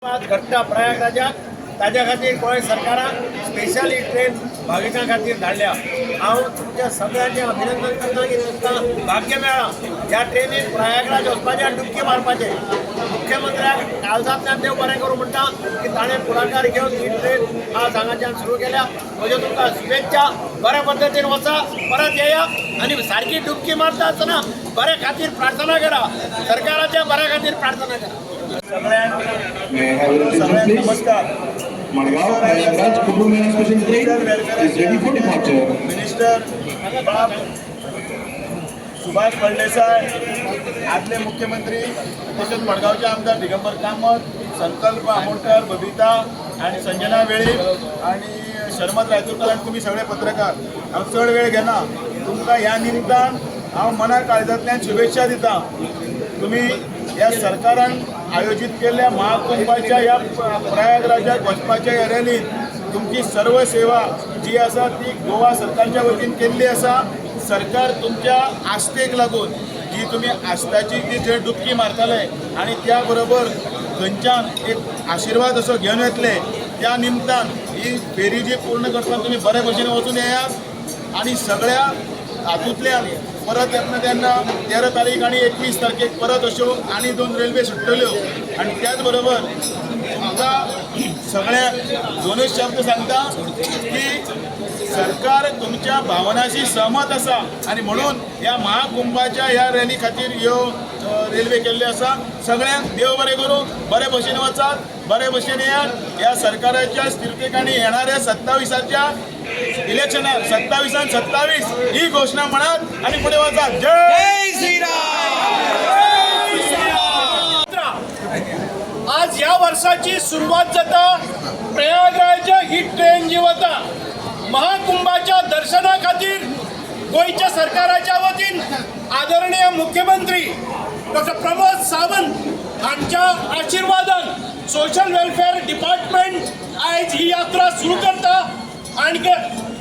आज घडटा प्रयागराजाक, ताज्या खातीर गोंय सरकारान स्पेशल ही ट्रेन भाविकां खातीर धाडल्या. हांव तुमच्या सगळ्यांचें अभिनंदन करता की तुमकां भाग्य मेळ्ळां ह्या ट्रेनीन प्रयागराज वचपाचें आनी डुबकी मारपाचें. मुख्यमंत्र्याक काळजांतल्यान देव बरें करूं म्हणटा की ताणें फुडाकार घेवन ही ट्रेन आज हांगाच्यान सुरू केल्या. म्हज्यो तुमकां शुभेच्छा. बऱ्या पद्दतीन वचा, परत येया आनी सारकी डुबकी मारता आसतना बऱ्या खातीर प्रार्थना करा, सरकाराच्या बऱ्या खातीर प्रार्थना करा. सगळ्यांक May I have your attention, सगळ्यांक please? नमस्कार. Madgaon Prayagraj Kumbh Mela special train is ready for departure. Minister बाब सुभाष फळदेसाय, आदले मुख्यमंत्री, तशेंच मडगांवचे आमदार दिगंबर कामत, संकल्प आमोणकर, बबिता आनी संजना वेळीप आनी शर्मद रायतुरकर आनी तुमी सगळे पत्रकार, हांव चड वेळ घेना. तुमकां ह्या निमतान हांव मना काळजांतल्यान शुभेच्छा दिता. तुमी ह्या सरकारान आयोजीत केल्ल्या महाकुंभाच्या ह्या प्रयागराजाक वचपाच्या ह्या रॅलीत तुमची सर्व सेवा जी आसा ती गोवा सरकारच्या वतीन केल्ली आसा. सरकार तुमच्या आस्थेक लागून, जी तुमी आस्थाची ती थंय डुबकी मारतले आनी त्या बरोबर थंयच्यान एक आशिर्वाद असो घेवन येतले, त्या निमतान ही फेरी जी पूर्ण करतना तुमी बरे भशेन वचून येयात आनी सगळ्या हातूंतल्यान परत येतना तेन्ना 13 तारीख आनी 21 तारखेक परत अश्यो आनी दोन रेल्वे सुट्टल्यो. आनी त्याच बरोबर म्हाका सगळ्या दोनूच शब्द सांगता की सरकार तुमच्या भावनाशी सहमत आसा आनी म्हणून ह्या महाकुंभाच्या ह्या रॅली खातीर ह्यो रेल्वे केल्ल्यो आसा. सगळ्यांक देव बरें करूं. बरे भशेन वचात, बरे भशेन येयात. ह्या सरकाराच्या स्थिरतेक आनी येणाऱ्या 27आच्या इलेक्शनाक 27आन 27 ही घोशणा म्हणात आनी फुडें वचात. जय आज ह्या वर्साची सुरवात जाता. प्रयागराज ही ट्रेन जी वता महाकुंभाच्या दर्शना खातीर, गोंयच्या सरकाराच्या वतीन आदरणीय मुख्यमंत्री डॉक्टर प्रमोद सावंत हांच्या आशिर्वादान सोशल वेलफेअर डिपार्टमेंट आयज ही यात्रा सुरू करता. आणखी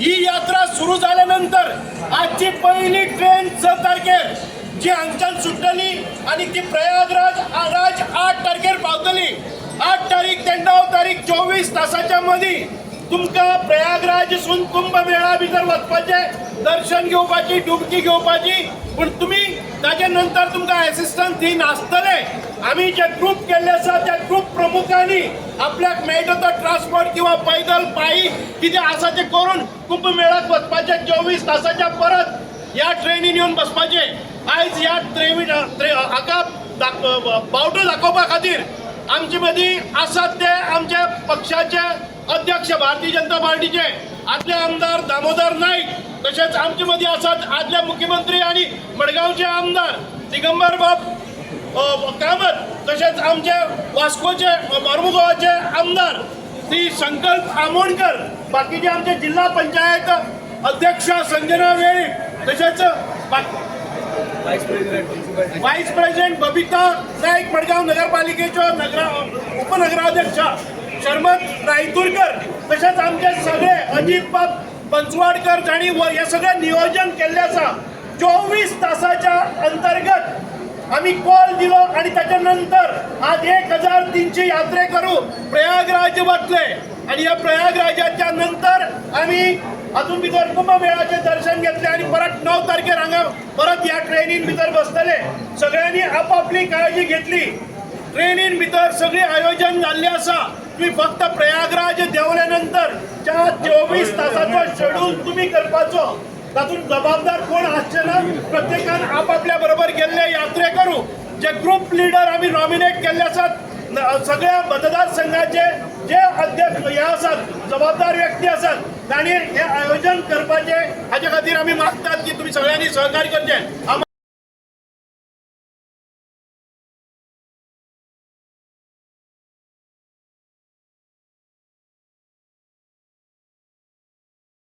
ही यात्रा सुरू जाल्या नंतर आजची पहिली ट्रेन 6 तारखेर जी हांगच्यान सुट्टली आनी ती प्रयागराज राज 8 तारखेर पावतली. 8 तारीख ते 9 तारीख, 24 तासाच्या मदीं तुमकां प्रयागराजसून कुंभ मेळा भितर वचपाचें, दर्शन घेवपाची, डुबकी घेवपाची. पूण तुमी ताजे नंतर तुमकां एसिस्टन्स दी नासतले. आमी जे ग्रूप केल्ले आसा त्या ग्रूप प्रमुखांनी आपल्याक मेळटा तो ट्रान्सपोर्ट किंवा पैदल पायी कितें आसा तें करून कुंभ मेळाक वचपाचें. 24 तासाच्या परत ह्या ट्रेनीन येवन बसपाचें. आयज ह्या ट्रेनी हाका बावटो दाखोवपा खातीर आमचे मदीं आसात ते आमच्या पक्षाचे अध्यक्ष, भारतीय जनता पार्टीचे आदले आमदार दामोदर नाईक, तशेंच आमचे मदीं आसात आदले मुख्यमंत्री आनी मडगांवचे आमदार दिगंबर बाब कामत, तशेंच आमचे वास्कोचे मार्मुगांवाचे आमदार श्री संकल्प आमोणकर, बाकीचे आमचे जिल्हा पंचायत अध्यक्ष संजना वेळीप, तशेंच व्हायस प्रेसिडेंट बबिता नाईक, मडगांव नगरपालिकेच्यो नगरा उपनगराध्यक्ष शर्मद रायतुरकर, तशेंच आमचे सगळे अजित बाब पंचवाडकर, जांणी हे सगळें नियोजन केल्लें आसा. 24 तासाच्या अंतर्गत आमी कॉल दिलो आनी ताच्या नंतर आज 1300 यात्रेकरू प्रयागराज वतले आनी ह्या प्रयागराजाच्या नंतर आमी हातून भितर कुंभमेळाचें दर्शन घेतलें आनी परत 9 तारखेर हांगा परत ह्या ट्रेनीन भितर बसतले. सगळ्यांनी आपापली काळजी घेतली. ट्रेनीन भितर सगळें आयोजन जाल्लें आसा. तुमी फक्त प्रयागराज देंवले नंतर ज्या 24 तासाचो शेड्यूल तुमी करपाचो, तातूंत जबाबदार कोण आसचे ना. प्रत्येकान आपापल्या बरोबर गेल्ले यात्रेकरू जे ग्रुप लिडर आमी नॉमिनेट केल्ले आसात, सगळ्या मतदारसंघाचे जे अध्यक्ष हे आसात, जबाबदार व्यक्ती आसात, तांणी हे आयोजन करपाचें. हाजे खातीर आमी मागतात की तुमी सगळ्यांनी सहकार्य करचें.